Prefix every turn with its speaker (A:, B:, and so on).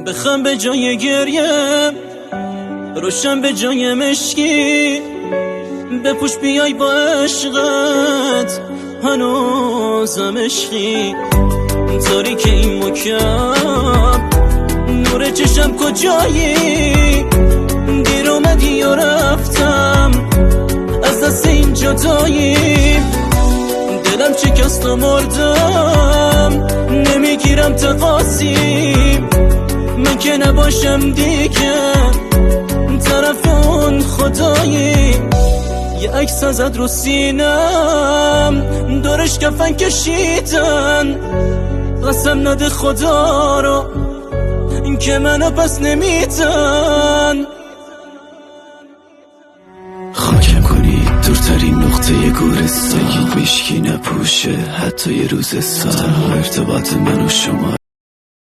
A: بخند به جای گریه، روشن به جای مشکی، بپوش بیای با عشقت هنوزم عشقی. تاریک این مکعب، نور چشم کجایی؟ دیر اومدی و رفتم از دست این جدایی. دلم شکست و مردم، نمیگیرم تقاصی. من که نباشم دیگه طرف اون خدایی. یه عکس ازت رو سینم، دورش کفن کشیدن. قسم نده خدا رو این که منو پس نمیدن.
B: خاکم کنید دورترین نقطه گورستان، هیچکی نپوشه حتی یه روز سال. تنها ارتباط من و شما